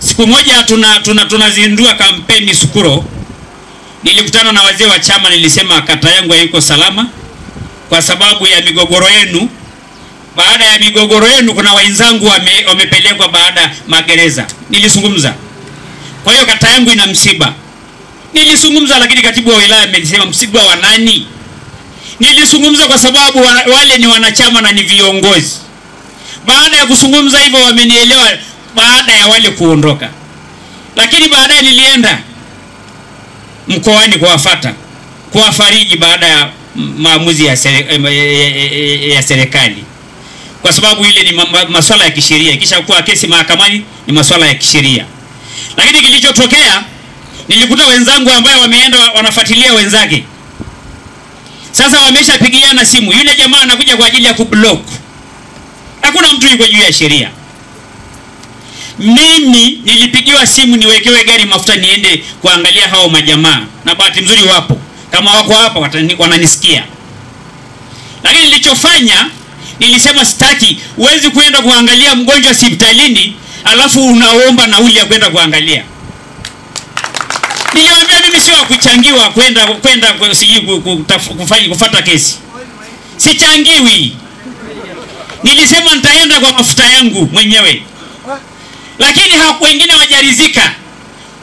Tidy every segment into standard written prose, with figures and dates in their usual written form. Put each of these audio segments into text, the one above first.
Siku moja tunazindua kampeni Sukuro, nilikutana na wazee wa chama, nilisema kata yangu haiko salama kwa sababu ya migogoro yenu. Baada ya migogoro yenu kuna wenzangu wamepelekwa baada magereza. Nilizungumza. Kwa hiyo kata yangu ina msiba. Nilizungumza, lakini katibu wa wilaya amenisema msiba wa nani? Nilizungumza kwa sababu wale ni wanachama na ni viongozi. Baada ya kuzungumza hivyo wamenielewa baada ya wale kuondoka. Lakini baadaye nilienda mkoani kuwafuata, kuwafariji baada ya maamuzi ya serikali. Kwa sababu ile ni masuala ya kisheria. Kisha kuwa kesi mahakamani ni masuala ya kisheria. Lakini kilichotokea, nilikuta wenzangu ambao wameenda wanafuatilia wenzake. Sasa wameshapigiana simu. Yule jamaa anakuja kwa ajili ya kublock. Hakuna mtu yuko juu ya sheria. Mimi nilipigiwa simu niwekewe gari mafuta niende kuangalia hao majamaa. Na bahati nzuri wapo. Kama wako hapa wananisikia. Lakini nilichofanya, nilisema sitaki. Huwezi kuenda kuangalia mgonjwa hospitalini alafu unaomba nauli ya kwenda kuangalia. Niliwaambia mimi sio kuchangiwa kwenda sijui kufuata kesi. Sichangiwi. Nilisema nitaenda kwa mafuta yangu mwenyewe. Lakini wengine wajarizika.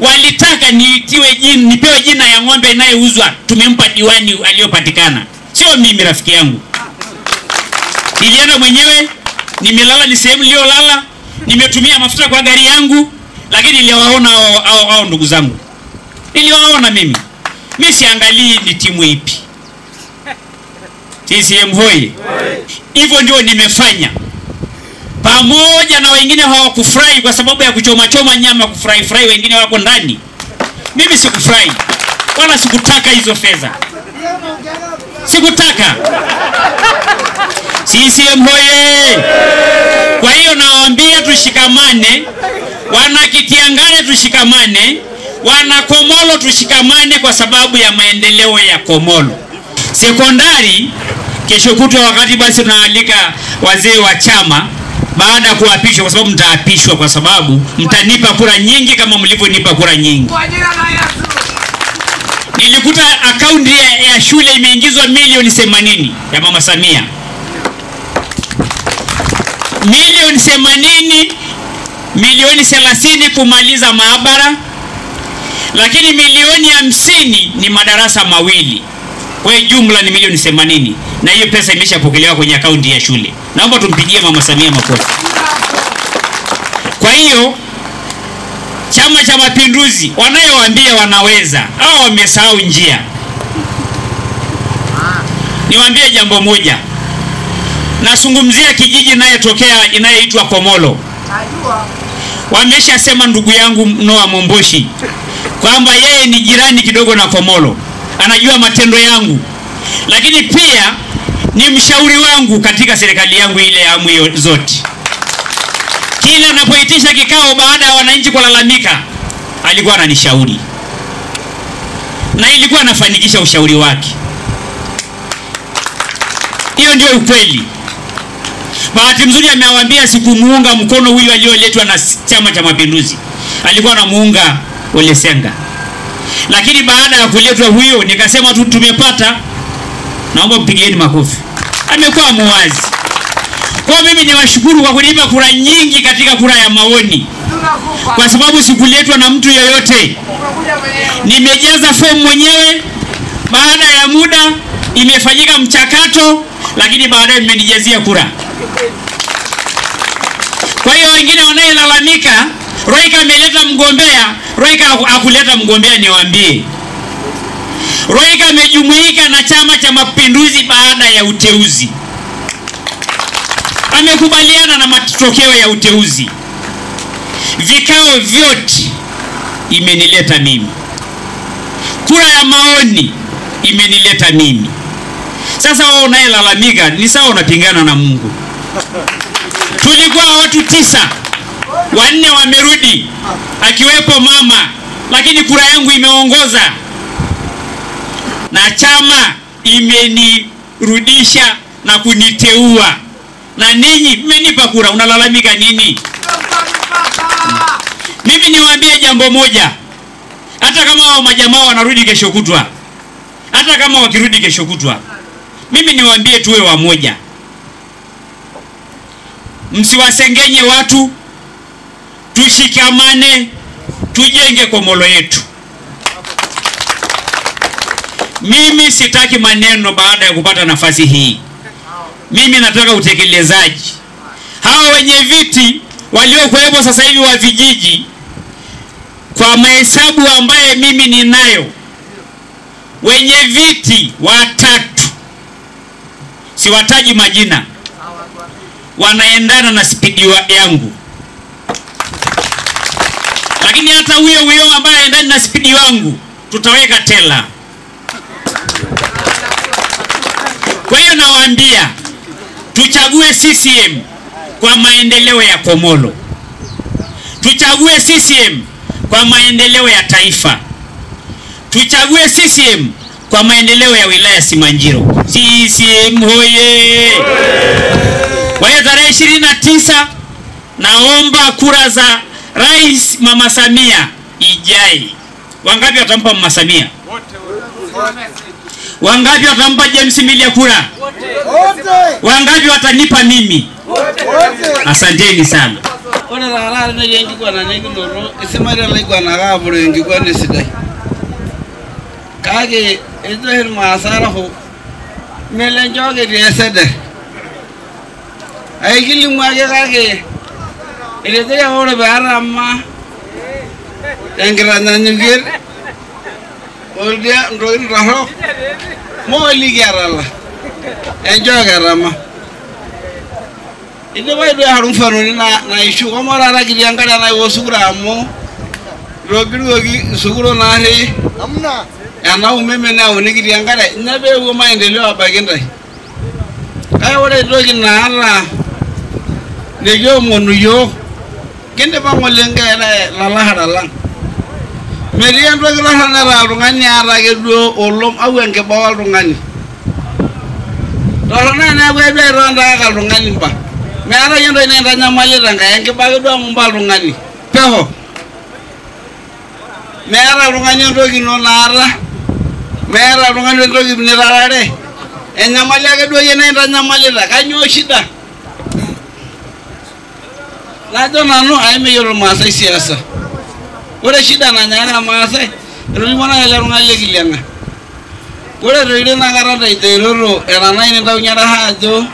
Walitaka niitiwe jina, nipewe jina ya ng'ombe inayouzwa. Tumempa diwani aliyopatikana. Sio mimi rafiki yangu. Nilienda mwenyewe, nimelala ni sehemu niliyolala, nimetumia mafuta kwa gari yangu, lakini niliwaona hao ndugu zangu. Niliwaona mimi. Mimi siangalii ni timu ipi. CCM hoi. Hivyo ndio nimefanya. Pamoja na wengine hawakufurahi kwa sababu ya kuchoma choma nyama, kufurahi furahi, wengine wako ndani. Mimi sikufurahi. Wala sikutaka hizo fedha. Sikutaka. CCM hoye. Kwa hiyo nawaambia tushikamane, wana Kitiangale tushikamane, wana Komolo tushikamane kwa sababu ya maendeleo ya Komolo. Sekondari kesho kutwa wakati basi tunaalika wazee wa chama baada kuapishwa, kwa sababu mtaapishwa, kwa sababu mtanipa kura nyingi kama mlivyonipa kura nyingi. Nilikuta akaunti ya shule imeingizwa milioni 80 ya Mama Samia. Milioni 80, milioni 30 kumaliza maabara, lakini milioni 50 ni madarasa mawili. Kwa jumla ni milioni 80, na hiyo pesa imeshapokelewa kwenye akaunti ya shule. Naomba tumpigie Mama Samia makofi. Kwa hiyo Chama cha Mapinduzi wanayowaambia wanaweza, hao wamesahau njia. Niwaambie jambo moja. Nasungumzia kijiji inayotokea inayoitwa Komolo. Wameshasema ndugu yangu Noah Momboshi kwamba yeye ni jirani kidogo na Komolo. Anajua matendo yangu. Lakini pia ni mshauri wangu katika serikali yangu ile ya awamu zote. Kila anapoitisha kikao baada ya wananchi kulalamika, alikuwa ananishauri. Na ilikuwa anafanikisha ushauri wake. Hiyo ndio ukweli. Bahati nzuri amewaambia sikumuunga mkono huyu aliyoletwa na Chama cha Mapinduzi. Alikuwa anamuunga Ole Senga. Lakini baada ya kuletwa huyo nikasema tu tumepata. Naomba mpigieni makofi. Amekuwa muwazi. Kwa mimi niwashukuru kwa kunipa kura nyingi katika kura ya maoni. Kwa sababu sikuletwa na mtu yeyote. Nimejaza fomu mwenyewe. Baada ya muda imefanyika mchakato, lakini baadaye mmenijazia kura. Kwa hiyo wengine wanayelalamika Roika ameleta mgombea, Roika hakuleta mgombea, niwaambie. Roika amejumuika na Chama cha Mapinduzi baada ya uteuzi. Amekubaliana na matokeo ya uteuzi. Vikao vyote imenileta mimi. Kura ya maoni imenileta mimi. Sasa wao unayelalamika ni sawa unapingana na Mungu. Tulikuwa watu 9, 4 wamerudi, akiwepo mama, lakini kura yangu imeongoza. Na chama imenirudisha na kuniteua. Na ninyi mmenipa kura, unalalamika nini? Mimi ni niwaambie jambo moja. Hata kama hao majamaa wanarudi kesho kutwa, hata kama wakirudi kesho kutwa, mimi niwaambie tuwe wamoja. Msiwasengenye watu, tushikamane, tujenge Komolo yetu. Mimi sitaki maneno baada ya kupata nafasi hii. Mimi nataka utekelezaji. Hawa wenye viti waliokuwepo sasa hivi wa vijiji, kwa mahesabu ambaye mimi ninayo, wenye viti watatu, siwataji majina, wanaendana na spidi yangu. Lakini hata huyo huyo ambaye haendani na spidi wangu tutaweka tela. Kwa hiyo nawaambia tuchague CCM kwa maendeleo ya Komolo. Tuchague CCM kwa maendeleo ya taifa. Tuchague CCM kwa maendeleo ya wilaya Simanjiro. CCM hoye! Kwa hiyo tarehe 29 naomba kura za Rais Mama Samia ijai. Wangapi watampa Mama Samia? Wangapi watampa James Milia kura? Wangapi watanipa mimi? Asanteni sana. Ore taata netii enkiguana nikinoto, isimari ilaiguanak aapuro enkiguana esidai. Kake ejo oshi irmaasai arashu melo enchok etii eseder. Aikilimu ake kake etejoki apa ore pee etama tenkitanyanyukiet oldia intokitin torrok mooliki etala enchok etama. Idipa duo aishoru mfanoni naishu komo taata kitii enkare naiwuo sukuro amu itobiruoki isukuro naarri ena umeme neyauni kitii enkare ina peewuo maendeleo abaiki intae. Kake ore entoki naata nikiomonu yiok kindipa ng'ole nkera lalahara lang. Metii entoki torrono netaa oltung'ani aata ake duo olom au enkibao oltung'ani. Torrono eneeku duo aitontaaka oltung'ani mba. Meetae entoki nikintanyamalita Enkai, enkibaki duo amu mba oltung'ani peho. Meeta oltung'ani entoki ino naata, meeta oltung'ani entoki nitarare. Enyamali ake duo yie nikintanyamalita, kainyoo shida? Najo nanu aimeyiolo irmaasai siasa. Ore shida nanyaaka irmaasai, etolimuo naaji ele tung'ani le Kiliang'a. Ore toi tinakata teiteruto etanai nintaunyie raha ajo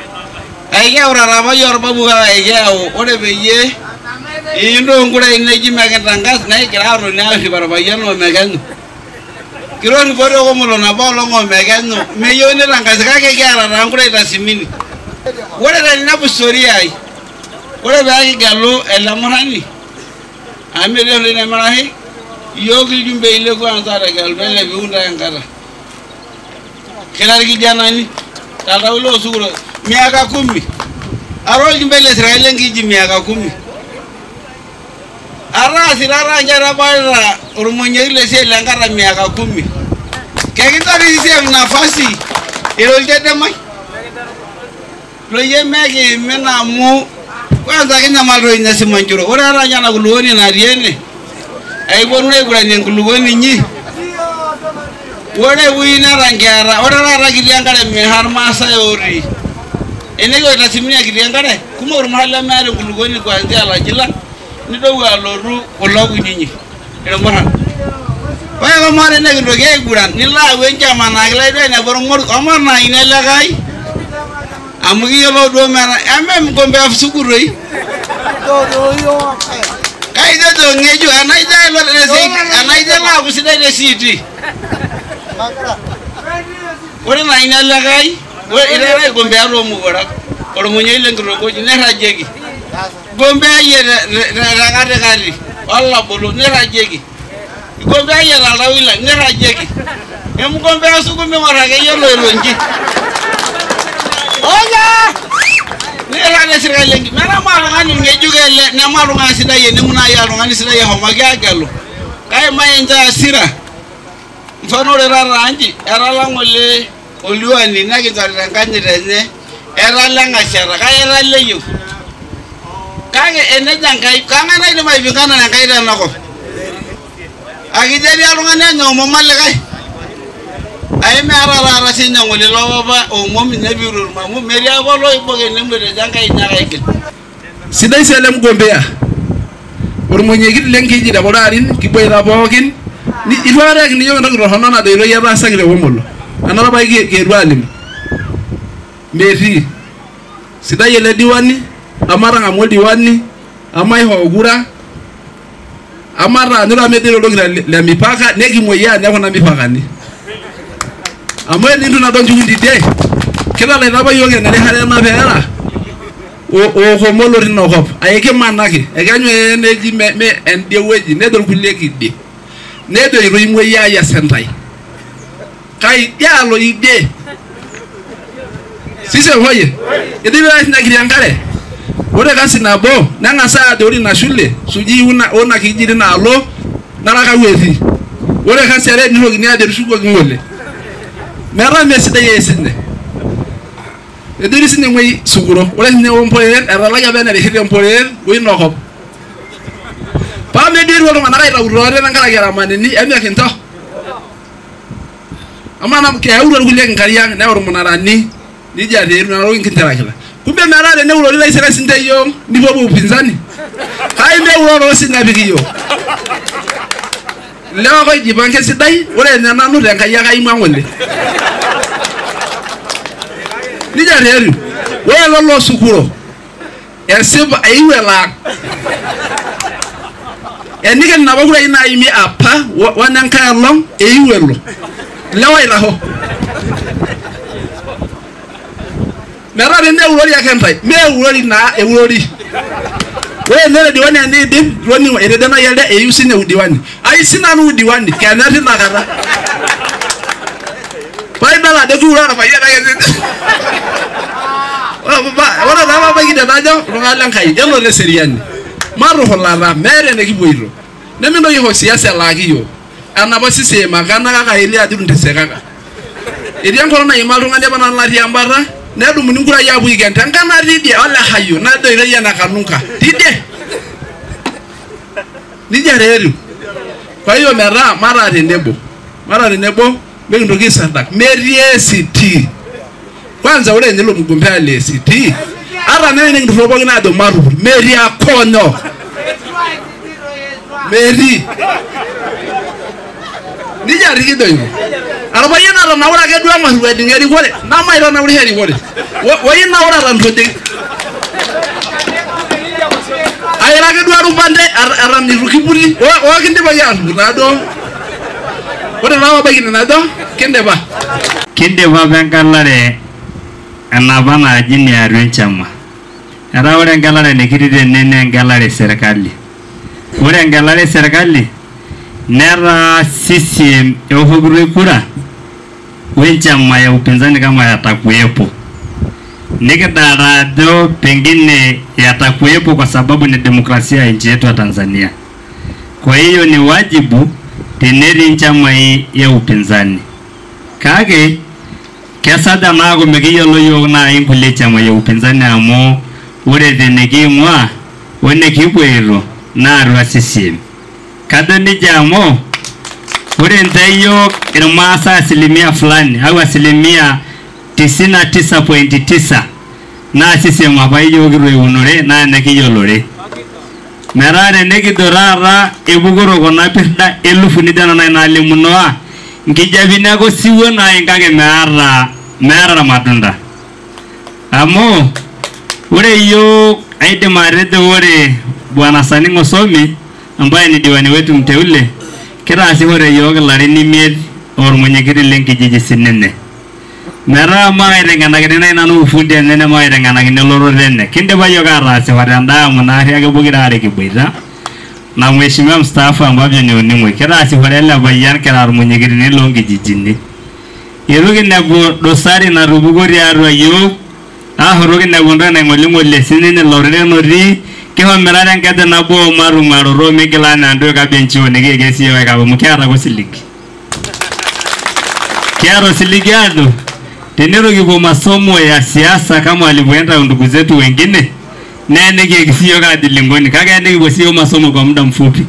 aikiyau taata apa yiok orbabu kake aikiyau ore peyie iindoo nkurai neji mekintangas nekigira aatoni aarrip orpayian omekenyu. Kitorripo te Komolo nabo olong omekenyu meyieu nitangasi kake kiata taa nkurai tasimini. Ore teninepu historia ai, ore pee kigelu ele murrani amu metii entoki nemirahi, iyiok iljumbei le kwanza tegelutua ele piuntaa enkata. Kira irkijanani toltau loosukuro miaka 10. Ara oljumbei le serkali enkiji miaka 10. Ataa taata nche atabarita ormonyei lesiai lenkata miaka 10. Kekinchori CCM nafasi ira olchedemai loyie mekiimin amu kwanza kinyamal toi ninye Simanjiro. Ore ata ninye ena kulukuoni natii ene aikiponu aiguranie enkulukuoni inyi. Ore ewueji netankiata, ore taata kitii enkare miha irmaasai otii. Enekiwuo tasimini kitii enkare, kumok irmuran lemeeta enkulukuoni kuanzia Lajila nidou alotu kulo kunyinyik irmuran. Ore komo tenekintoki aiguran nilo ayau enchama naa kilo duo ainepu orng'oru omo naa ina likae amu kiyiolou duo meeta eme mgombea sukutoi. Kaijojo ng'ejuk enaijo elo aaku sidai te CT. Ore naa ina likae iteru aigombea toomukurak ormunyei lenkitongoji nirrajieki. Gombea iyie te katikati olabolo nirrajieki. Gombea iyie toltau lang nirrajieki. Emgombea suku ming'or akeyie oloito inji. Nirrag te serkali enki. Metaa oltung'ani ng'ejuk ele neme oltung'ani sidai enimu naaji oltung'ani sidai eshomoki aagelu. Kake maincho hasira. Mfano ore taata nji etala ng'ole oldiwani nekinchorita enkanyit enye etala eng'ashata kake etaleyieu. Kake enejo Enkai kang'ae naidim aipingana Enkai tenakop? Akijali oltung'ani anya omom olikae. Ai meeta taata sinye ng'ole lopapa omom ninye piirutum amu metii apa oloibok enemuetejo Enkai ninye ake aigil. Sidai sii ele mgombea. Ormwenyekiti lenkijiji te kulo arin kiboita pookin. Itu aikata eyakini iyiok entoki torrono najoitoi etaasaki te Omolo. Enapa apa kietuo alimu. Metii. Sidai ele diwani, amatang'amu oldiwani, amaishoo kura, amataanyu taa metii olokira le mipaka nekimuoyiaa ninye kuna mipakani. Amu enintu nadol nchukuni tidie, kitalaita apa yiok enerishata ena peera okomolo tina kop. Aikimanaki, ekenyu eneji me endie wueji, nejo irkulie kidie. Nejo itu imuoyiaa esentai. Kai idia alo idie. Sisi hoye. Idipa sinye enkare. Ore kasi nabo neng'asa aajo ore ina shule suji una kijiji tinaalo naraka etii. Ore kasi are nitokini aajo tushukoki ng'ole. Metaa mesidai esinye. Ediri sinye ng'oi sukuro. Ore sinye omporen etalaki apa enerishita emporen oina kop. Paa mediru iltung'anak aitauto ate tenkaraki eramanini emikinto. Amaa na keyautua irkulie inkariak neyau irmunarani nijia taa etiu nena tokitin kinterakita. Kumbe metaa teneurori taisere sinche iyiok nipuopuo upinzani. Kai meuroro sinye apik iyiok. Ilewa ake oijipanka esidai, ore ene nanu tenkai ake aimua ng'ole. Nijia taa etiu. Ore lolo sukuro, esipa eyieu elaang. Eniken inapa kurai naimi apa wenenkae olong eyieu elo. Ilewa oitasho. Metaa teneurori ake ntae, meurori naa eurori. Ore ene diwani eniidip, toning'o etejo naaji elde eyieu sinye udiwani. Ai sinanu udiwani, kenya tinakata. Paidol ajo kiuro orpayian ake sinye. Ore taa pabaiki tenajo iltung'anak lenkai, enoto eseriani. Matushulata, meeta enikipuoito. Nemintoki aisho siasa elaaki iyiok. Enapa CCM ake anakaka aili ajo ntesekaka. Etii enkolong naima oltung'ani apa nanu natii embata, nedumuni nkurai aapuo aiken tenkang natii idie olehayio najo aitoi ene Kanunka tidie. Nijia taa etiu. Kwa hiyo metaa mataa tenebo. Mataa tenebo mikintoki aisadak. Metii ACT. Kwanza ore ninye ilo mgombea le ACT, ata naa enikinturruro pookin aajo matupur, metii akonyo. Metii. Nijia tii kijoito. Orpayian otanaure ake duo eng'or ejing erikore, namaitanaurisho erikore. Oinaura eton itu ejing. Aira ake duo arupande eton itu kiputi, okindipaki aatupur naaduo. Ore taa pabaiki ine najo, kindipa. Kindipa apa engelare enapa naaji eniatua enchama. Etaa ore engelare nikitii tene naa engelare e serikali. Ore engelare e serikali netaa CCM eoshokitoi kura wenchama ya upinzani kama yatakuwepo. Nikidolta ajo pengine yatakuwepo kwa sababu ni demokrasia ya nchi yetu ya Tanzania. Kwa hiyo ni wajibu tenetii inchamai ya upinzani. Kake kesaja naaku mikiyiolo yiok nai nkulie chamai ya upinzani amu ore tenekiing'ua wenekipuoito naa atua CCM. Kajo nejia amu ore nte yiok irmaasai asilimia fulani au asilimia 99.9 naa CCM apa yiok kitoiunore naa nekiyiolore. Metaa tenikijo taata epukoro kuna pirda elufu nijo nena nai nalimunoa nkijapi ake osiwuo nai kake meeta irmatunda. Amu ore yiok aidim atejo ore Bwana Saningo Somi ambaye ni diwani wetu mteule kitaasishore yiok ilarin 5 ormwenyekiti lenkijiji sinene. Metaa maiteng'enakini nai nanu ufundi enye nemaiteng'enakini elototo enye. Kindipa yiok ataasisho tendaa amu naarri ake pokira are kiboita na mheshimiwa mstaafu ambavyo ni oning'oi. Kitaasishore ele payian kira irmwenyekitini loonkijijini. Itu kinepu dosari natupukuo tiatua yiok, ashu itu kinepu entoki naing'oling'olie sininye ilo oreren otii, kishomirare enkeju nabo matung'uaroto migila anaa entoki kabenchio nikiiki siyiok aiko amu kiata ake osiligi. Kiata osiligi ajo teneitu kipuo masomo ya siasa kama walivyoenda ndugu zetu wengine, naa enikieki siyiok ajo lingoni, kake enikipuo siyiok masomo kwa muda mfupi.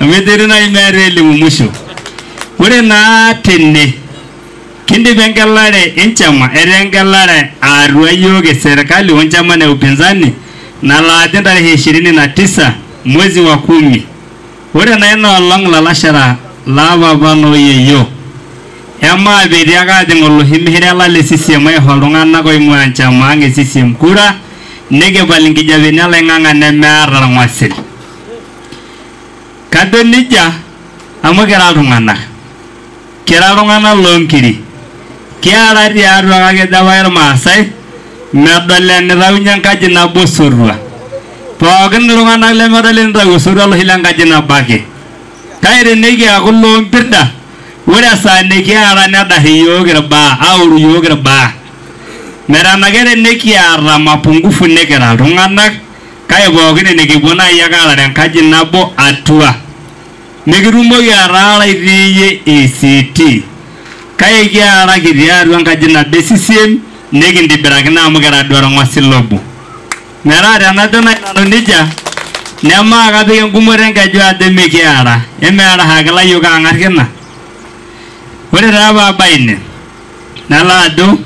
Amu eteru naaji meeta elimu musho. Ore naa tene kindip engelare enchama etaa engelare aatua yiok eserkali onchama ne upinzani nalo tarehe 29 mwezi wa 10. Ore naa ina olong lalashera laapapa nooyeyio emaa petii ake ajing oloshi mihirela le CCM aisho iltung'anak oing'ua enchama ang e CCM kura nikipal inkijapeni oloing'ang'e nemeeta irng'osil. Kajo nejia amu kira iltung'anak. Kira iltung'anak loonkiri. Kiara tiatua kake ejo apa Irmaasai medol enitaunye enkaji nabo osotua. Pookin iltung'anak lemedol enitau osotua loshi lenkaji nabo ake. Kake tenikiaku loompirda ore esaa nikiara nedarr iyiok irbaa aoru iyiok irbaa. Metaa tenikiata mapungufu nikira iltung'anak kake pookin enikipuo naaji ake aarare enkaji nabo atua. Mikitumoki ataara itii iyie ACT. Kake kiaraki tiatua enkaji nabo e CCM nikintibirakino amu kira duo orng'osil obo. Metaa tenajo naaji nanu nejia nemaa kapik engumoto enkeju ajo mikiara emeara ake layiok aang'ar kina. Ore taa paaba ine nalo ajo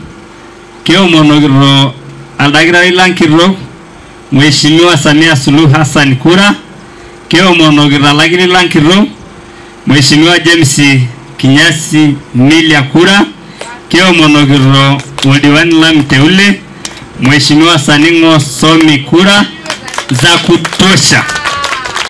kiomonokito oldakitari lang kitok Mheshimiwa Samia Suluhu Hassan kura, kiomonokito olakili lang kitok Mheshimiwa James Kinyasi Milia kura, kiomonokito oldiwani lang mteule Mheshimiwa Saningo Somi kura za kutosha.